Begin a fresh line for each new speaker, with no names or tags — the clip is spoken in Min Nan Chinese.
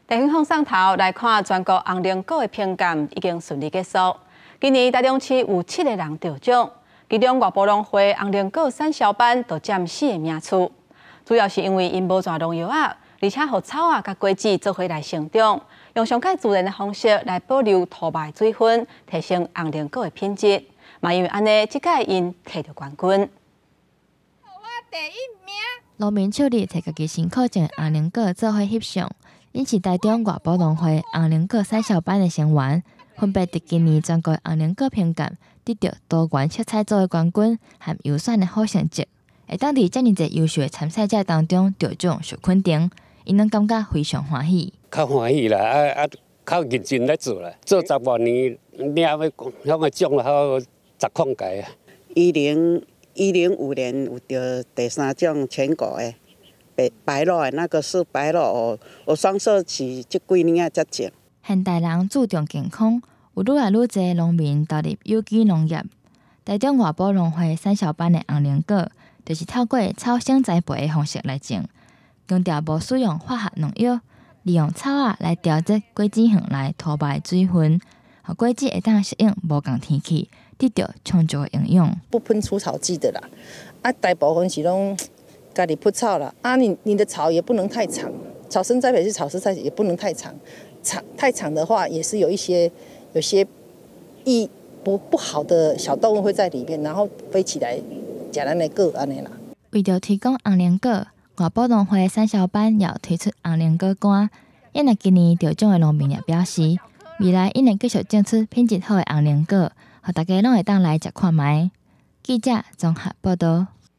台風送頭來看，全國紅龍果的評鑑已經順利結束。今年台中市有七個人得獎，其中外埔農會紅龍果產銷班就佔四个名次。主要是因為𪜶無攢農藥仔，而且予草仔佮果子做伙來成長，用上蓋自然的方式來保留土壤的水分，提升紅龍果的品質。嘛因為按呢，這屆𪜶提著冠軍。
我第一名。
農民手裡提家己辛苦種的紅龍果做伙翕相，𪜶是台中外埔農會紅龍果產銷班的成員，分別佇今年全國紅龍果評鑑得著多元色彩組的冠軍和優選的好成績，會當佇遮爾濟優秀的參賽者當中得獎受肯定，𪜶攏感覺非常歡喜。
較歡喜啦，啊啊，較認真咧做啦，做十外年，領欲遐個獎了，十空屆啊。
1005年有得第三獎全國的白白露的，那個是白露哦，我雙色是這幾年仔才種。
現代人注重健康，有愈來愈濟農民投入有機農業。台中外埔農會產銷班的紅龍果，就是透過草生栽培的方式來種，強調無使用化學農藥，利用草仔來調節果子園內土壤的水分，予果子會當適應無仝天氣，得著充足的營養。
不噴除草劑的啦，啊，大部分是攏家己撲草啦。啊，你的草也不能太長，草生栽培是草生栽培，也不能太長，長太長的話也是有一些有些異不好的小動物會在裡面，然後飛起來食咱的果按呢啦。
為著推廣紅龍果，外埔農會產銷班也推出紅龍果乾。𪜶若今年得獎的農民也表示，未來𪜶會繼續種出品質好的紅龍果，予大家攏會當來食看覓。記者綜合報導。